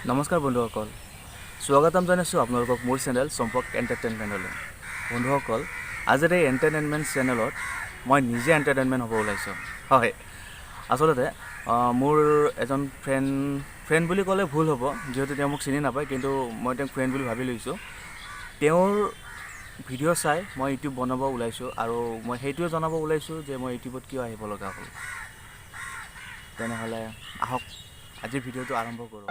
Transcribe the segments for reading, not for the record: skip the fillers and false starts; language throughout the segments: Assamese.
নমস্কাৰ বন্ধুসকল, স্বাগতম জনাইছোঁ আপোনালোকক মোৰ চেনেল চম্পক এণ্টাৰটেইনমেণ্টলৈ। বন্ধুসকল, আজিৰ এই এণ্টাৰটেইনমেণ্ট চেনেলত মই নিজে এণ্টাৰটেইনমেণ্ট হ'ব ওলাইছোঁ। হয়, আচলতে মোৰ এজন ফ্ৰেণ্ড, ফ্ৰেণ্ড বুলি ক'লে ভুল হ'ব, যিহেতু তেওঁ মোক চিনি নাপায়, কিন্তু মই তেওঁক ফ্ৰেণ্ড বুলি ভাবি লৈছোঁ। তেওঁৰ ভিডিঅ' চাই মই ইউটিউব বনাব ওলাইছোঁ আৰু মই সেইটোৱে জনাব ওলাইছোঁ যে মই ইউটিউবত কিয় আহিব লগা হ'ল। তেনেহ'লে আহক, আজিৰ ভিডিঅ'টো আৰম্ভ কৰোঁ।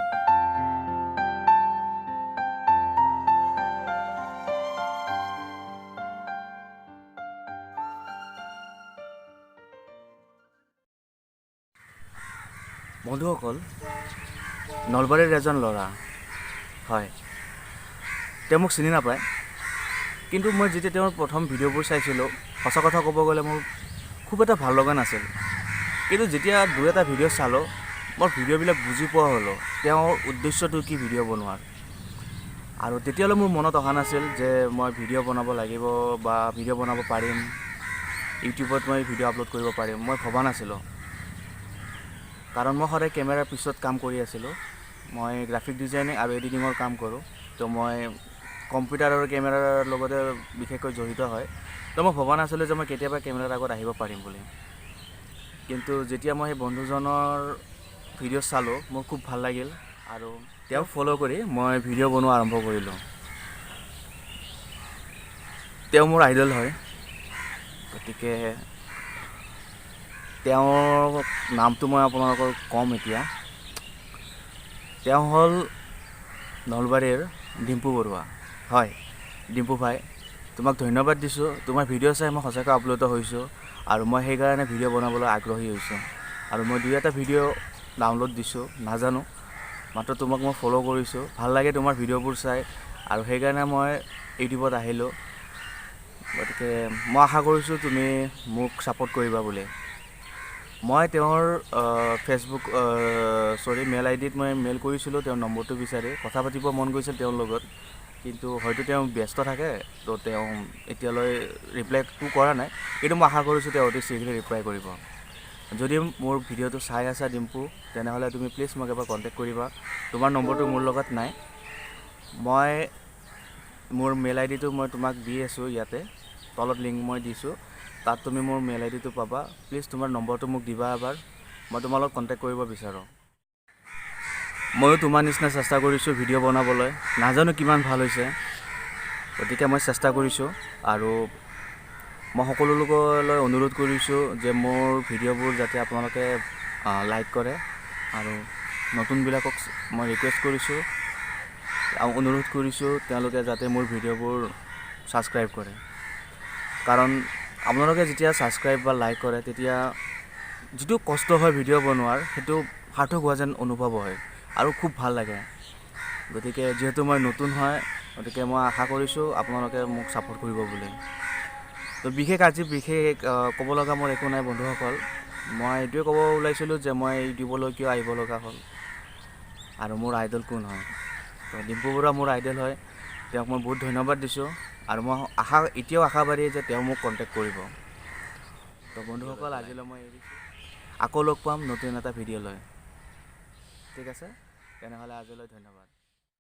বন্ধুসকল, নলবাৰীৰ এজন ল'ৰা হয়, তেওঁ মোক চিনি নাপায়, কিন্তু মই যেতিয়া তেওঁৰ প্ৰথম ভিডিঅ'বোৰ চাইছিলোঁ, সঁচা কথা ক'ব গ'লে মোৰ খুব এটা ভাল লগা নাছিল। কিন্তু যেতিয়া দুই এটা ভিডিঅ' চালোঁ, মই ভিডিঅ'বিলাক বুজি পোৱা হ'লোঁ তেওঁৰ উদ্দেশ্যটো কি ভিডিঅ' বনোৱাৰ। আৰু তেতিয়ালৈ মোৰ মনত অহা নাছিল যে মই ভিডিঅ' বনাব লাগিব বা ভিডিঅ' বনাব পাৰিম, ইউটিউবত মই ভিডিঅ' আপলোড কৰিব পাৰিম, মই ভবা নাছিলোঁ। কাৰণ মই সদায় কেমেৰাৰ পিছত কাম কৰি আছিলোঁ। মই গ্ৰাফিক ডিজাইনিং আৰু এডিটিঙৰ কাম কৰোঁ, তো মই কম্পিউটাৰ আৰু কেমেৰাৰ লগতে বিশেষকৈ জড়িত হয়। তো মই ভবা নাছিলোঁ যে মই কেতিয়াবা কেমেৰাৰ আগত আহিব পাৰিম বুলি। কিন্তু যেতিয়া মই সেই বন্ধুজনৰ ভিডিঅ' চালোঁ, মোৰ খুব ভাল লাগিল আৰু তেওঁক ফ'ল' কৰি মই ভিডিঅ' বনোৱা আৰম্ভ কৰিলোঁ। তেওঁ মোৰ আইডল হয়, গতিকে তেওঁৰ নামটো মই আপোনালোকক ক'ম এতিয়া। তেওঁ হ'ল নলবাৰীৰ ডিম্পু বৰুৱা। হয় ডিম্পু ভাই, তোমাক ধন্যবাদ দিছোঁ। তোমাৰ ভিডিঅ' চাই মই সঁচাকৈ আপ্লুত হৈছোঁ আৰু মই সেইকাৰণে ভিডিঅ' বনাবলৈ আগ্ৰহী হৈছোঁ। আৰু মই দুই এটা ভিডিঅ' ডাউনলোড দিছোঁ, নাজানো, মাত্ৰ তোমাক মই ফ'ল' কৰিছোঁ। ভাল লাগে তোমাৰ ভিডিঅ'বোৰ চাই আৰু সেইকাৰণে মই ইউটিউবত আহিলোঁ। গতিকে মই আশা কৰিছোঁ তুমি মোক ছাপোৰ্ট কৰিবা বুলি। মই তেওঁৰ ফেচবুক, চৰি, মেইল আই ডিত মই মেইল কৰিছিলোঁ তেওঁৰ নম্বৰটো বিচাৰি। কথা পাতিব মন গৈছিল তেওঁৰ লগত, কিন্তু হয়তো তেওঁ ব্যস্ত থাকে, তো তেওঁ এতিয়ালৈ ৰিপ্লাইটো কৰা নাই। কিন্তু মই আশা কৰিছোঁ তেওঁ অতি শীঘ্ৰে ৰিপ্লাই কৰিব। যদি মোৰ ভিডিঅ'টো চাই আছা ডিম্পু, তেনেহ'লে তুমি প্লিজ মোক এবাৰ কণ্টেক্ট কৰিবা। তোমাৰ নম্বৰটো মোৰ লগত নাই। মই মোৰ মেইল আই ডিটো মই তোমাক দি আছোঁ, ইয়াতে তলত লিংক মই দিছোঁ, তাত তুমি মোৰ মেইল আই ডিটো পাবা। প্লিজ তোমাৰ নম্বৰটো মোক দিবা এবাৰ, মই তোমাৰ লগত কণ্টেক্ট কৰিব বিচাৰোঁ। ময়ো তোমাৰ নিচিনা চেষ্টা কৰিছোঁ ভিডিঅ' বনাবলৈ, নাজানো কিমান ভাল হৈছে, গতিকে মই চেষ্টা কৰিছোঁ। আৰু মই সকলো লোকলৈ অনুৰোধ কৰিছোঁ যে মোৰ ভিডিঅ'বোৰ যাতে আপোনালোকে লাইক কৰে আৰু নতুনবিলাকক মই ৰিকুৱেষ্ট কৰিছোঁ আৰু অনুৰোধ কৰিছোঁ তেওঁলোকে যাতে মোৰ ভিডিঅ'বোৰ ছাবস্ক্ৰাইব কৰে। কাৰণ আপোনালোকে যেতিয়া ছাবস্ক্ৰাইব বা লাইক কৰে, তেতিয়া যিটো কষ্ট হয় ভিডিঅ' বনোৱাৰ, সেইটো সাৰ্থক হোৱা যেন অনুভৱ হয় আৰু খুব ভাল লাগে। গতিকে যিহেতু মই নতুন হয়, গতিকে মই আশা কৰিছোঁ আপোনালোকে মোক ছাপোৰ্ট কৰিব বুলি। তো বিশেষ আজি বিশেষ ক'ব লগা মোৰ একো নাই বন্ধুসকল। মই এইটোৱে ক'ব ওলাইছিলোঁ যে মই ইউটিউবলৈ কিয় আহিব লগা হ'ল আৰু মোৰ আইডল কোন হয়। তো ডিম্পু বৰুৱা মোৰ আইডল হয়, তেওঁক মই বহুত ধন্যবাদ দিছোঁ আৰু মই এতিয়াও আশাবাদী যে তেওঁ মোক কণ্টেক্ট কৰিব। তো বন্ধুসকল, আজিলৈ মই এৰিছোঁ, আকৌ লগ পাম নতুন এটা ভিডিঅ' লৈ। ঠিক আছে, তেনেহ'লে আজিলৈ ধন্যবাদ।